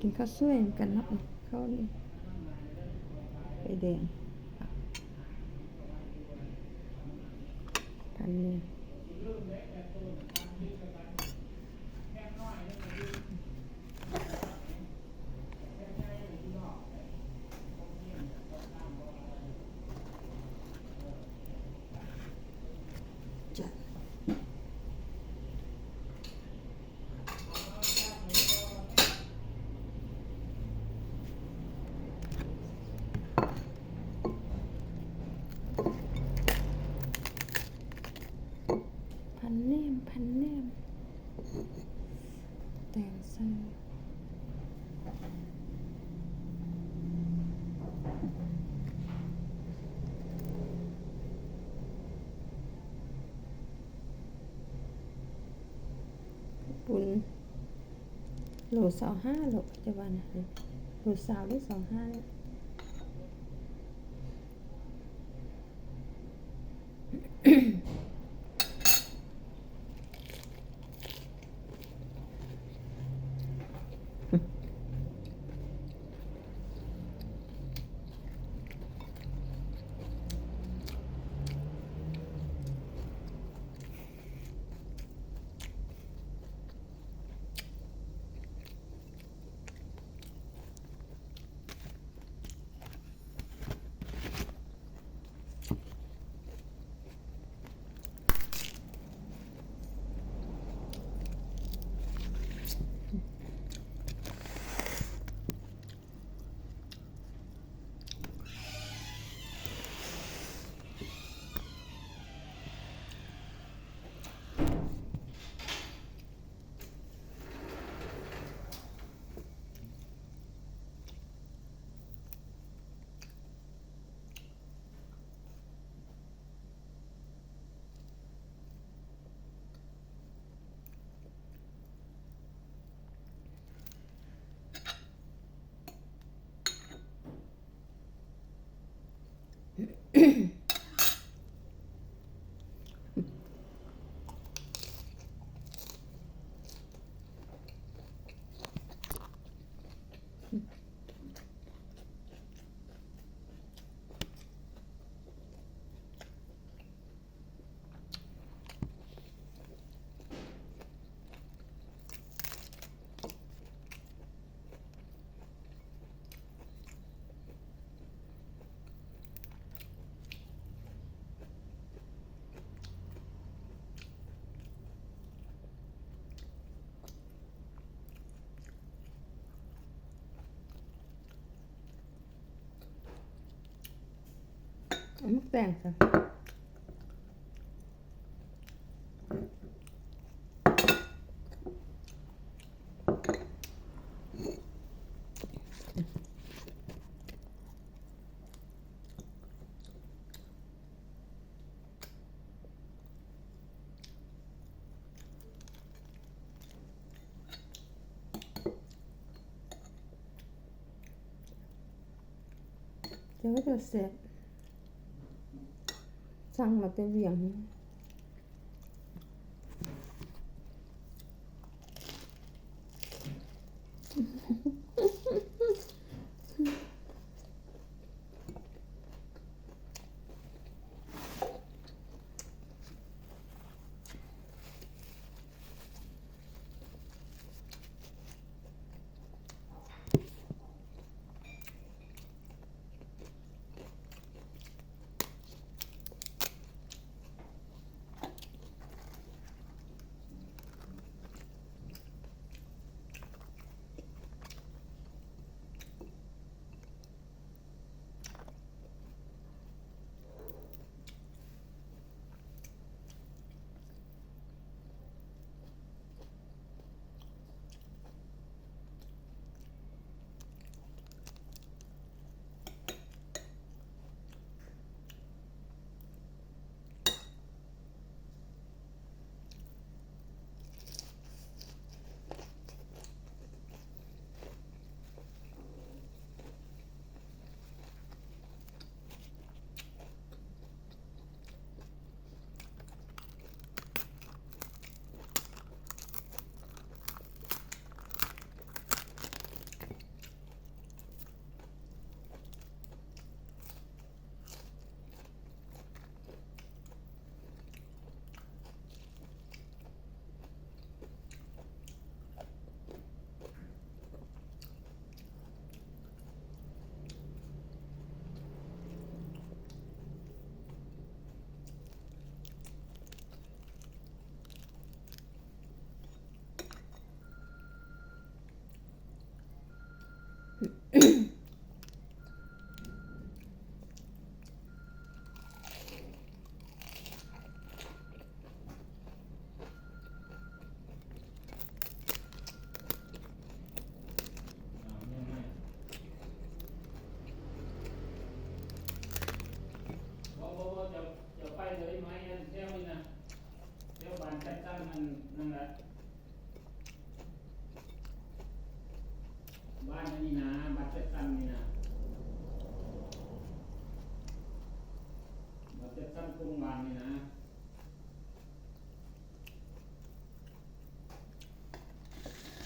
ກິນເຂົ້າສວຍນຳກັນເນາະ ເຂົ້ານີ້ ໄຂ່ແດງ ພັນນີ້ ພັນແໜມ ພັນແໜມ ແຕງໃສ່ ປຸ້ນ ໂລຊາວຫ້າໂລ ຈະວ່ານະ ໂລຊາວ ຫຼື ຊາວຫ້ານີ້. ເອົາໝາກແຕງໃສ່. ເຈົ້າວ່າແຊບ ສັ່ງມາແຕ່ວຽງ. ເ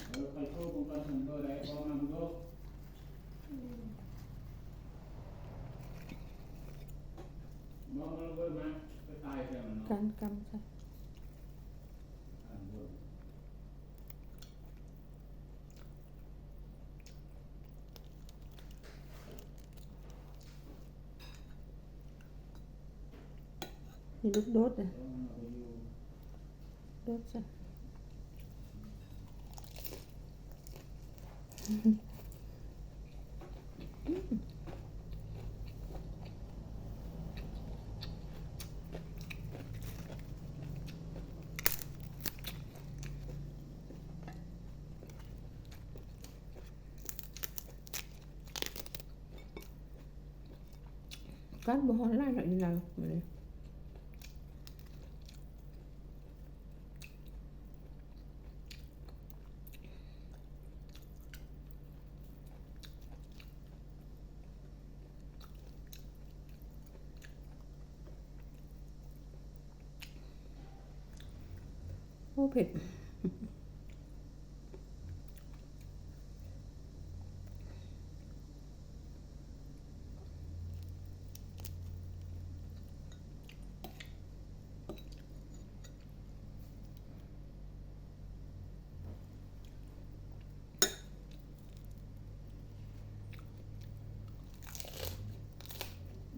ເອີ ຂ້ອຍໂທເບິ່ງກ່ອນ ເພິ່ນເບີໃດ ບອກມາເບິ່ງດູ ບອກມາເບິ່ງ ມາ ໄປຕາຍແທ້ມັນເນາະ ການກຳໃສ່ ນີ້ລູກໂດດເດ້ ໂດດຊະ. ກັນບໍ່ຮ້ອນຫຼາຍເນາະ ອີ່ນາງມື້ນີ້. ໂອ້ ເຜັດ.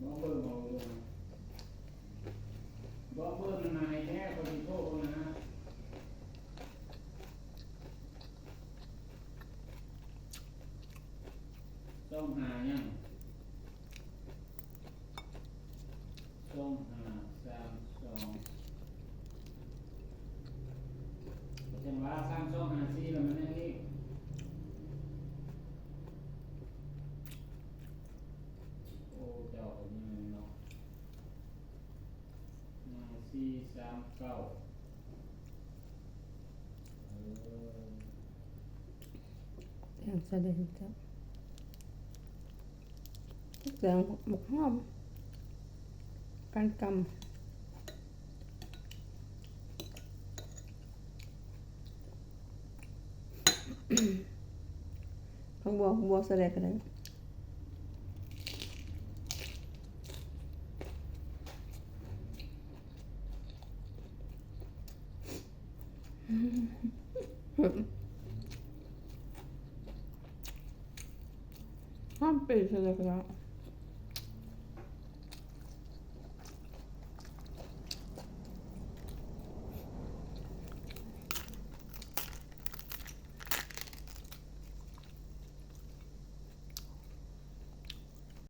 ບອກເບີ ບອກເບີ ບອກເບີນະ ນາຍແທ້ ຂ້ອຍຊິໂທນະ ສອງຫ້າຫຍັງ? ສອງຫ້າສາມສອງ ກໍຈັ່ງວ່າ ສາມສອງຫ້າສີ່ ແລ້ວມັນຍັງອີກ ໂອ້ ເຈົ້າກໍມີເງິນເນາະ ຫ້າສີ່ສາມເກົ້າ ເອີ ແກງສະເດັນເຈົ້າ. ແກງບັກຫອມ ການກຳ ຜັກບົວ ຜັກບົວໃສ່ໄດ້ກໍໄດ້ ຫອມປີໃສ່ໄດ້ກໍໄດ້.